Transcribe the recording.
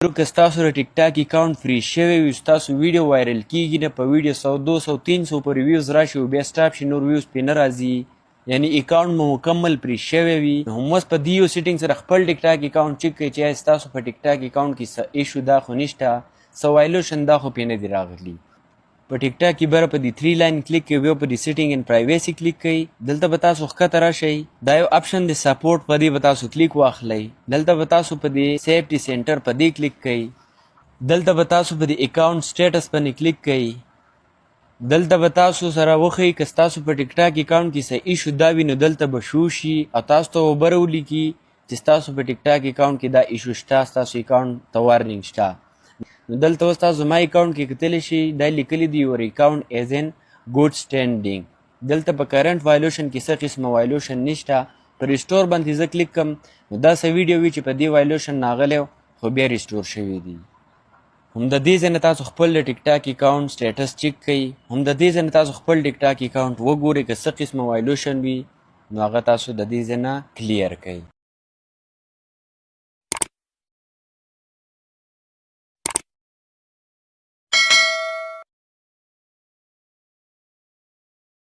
که ستاسو د ټیک ټاک اکاونټ فریز شوی وي، ستاسو ویډیو وایرل کیږي نه، په ویډیو 100، 200، 300 پورې ویوز راشي او بیا سټاپ شي، نور ویوز پې نه راځي، یعنی اکاونټ مو مکمل فریز شوی وي، نو هم اوس په دې یو سیټینګ سره خپل ټیک ټاک اکاونټ چک کړئ چې آیا ستاسو په ټیک ټاک اکاونټ کې څه ایشو دا خو نشته، څه وایلوشن دا خو پې نه دي راغلي. په ټیک ټاک کې بره په دې 3 لاین کلیک کوئ، بیا په دې سیټینګ اینډ پرایویسي کلیک کوئ. دلته به تاسو ښکته راشئ، دا یو اپشن دی سپورټ، په دې به تاسو کلیک واخلئ. دلته به تاسو په دې سیفټي سنټر په دې کلیک کوئ. دلته به تاسو په دې اکاونټ سټیټس باندې کلیک کوئ. دلته به تاسو سره وښیي که ستاسو په ټیک ټاک اکاونټ کې څه ایشو دا وي، نو دلته به شو شي او تاسو ته به بره ولیکي چې ستاسو په ټیک ټاک اکاونټ کې دا ایشو شته، ستاسو اکاونټ ته وارنینګ شته. نو دلته اوس تاسو زما اکاونټ کې کتلی شئ، دا لیکلي دي "Your account is in good standing". دلته په کرنټ وایلوشن کې څه قسمه وایلوشن نشته. په ریسټور باندې زه کلیک کوم، نو دا څه ویډیو وي چې په دې وایلوشن راغلی خو بیا ریسټور شوی دی. هم د دې ځای نه تاسو خپل د ټیک ټاک اکاونټ سټیټس چک کړئ، هم د دې ځای نه تاسو خپل ټیک ټاک اکاونټ وګورئ، که څه قسمه وایلوشن وي نو هغه تاسو د دې ځای نه کلیر کړئ.